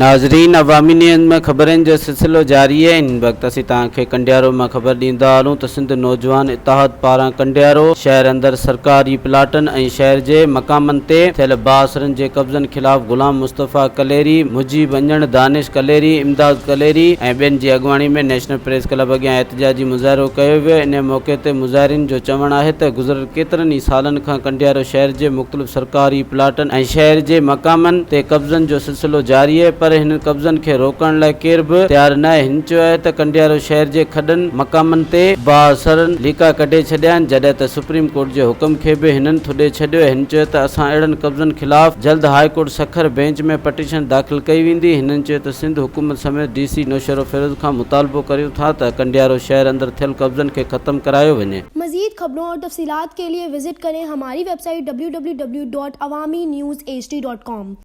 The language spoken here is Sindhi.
ناظرين عوامي نيوز ۾ خبرن جو سلسلو جاري آهي هن وقت اسين توهان کي ڪنڊيارو مان خبر ڏيندا هلون ته سنڌ نوجوان اتحاد پاران ڪنڊيارو شهر اندر سرڪاري پلاٽن ۽ شهر جي مقامن تي ٿيل بااثرن جي قبضن خلاف غلام مصطفيٰ ڪليري، مجيب انجڻ، دانش ڪليري، امداد ڪليري ۽ ٻين جي اڳواڻي ۾ نيشنل پريس ڪلب اڳيان احتجاجي مظاهرو ڪيو ويو انهي موقعي تي مظاهرين جو چوڻ آهي ته گذريل ڪيترن ئي سالن کان ڪنڊيارو شهر جي مختلف سرڪاري پلاٽن ۽ شهر جي مقامن تي قبضن جو سلسلو جاري آهي پر هنن قبضن کي روڪڻ لاء ڪير به تيار ناهي هن چيو آهي ته ڪنڊيارو شهر جي کڏن مقامن تي بااثرن ليڪا ڪڍي ڇڏيا آهن جڏهن ته سپريم ڪورٽ جي حڪم کي به هنن ٿڏي ڇڏيو هن چيو ته اسان اهڙن قبضن خلاف جلد high court Sukkur bench ۾ petition داخل ڪئي ويندي هنن چيو ته سنڌ حڪومت سميت ڊي سي نوشهروفيروز کان مطالبو ڪريون ٿا ته ڪنڊيارو شهر اندر ٿيل قبضن کي ختم ڪرايو وڃي. मजीद खबरों और तफसीलात के लिए विजिट करें हमारी वेबसाइट www.awamiNewsHD.com.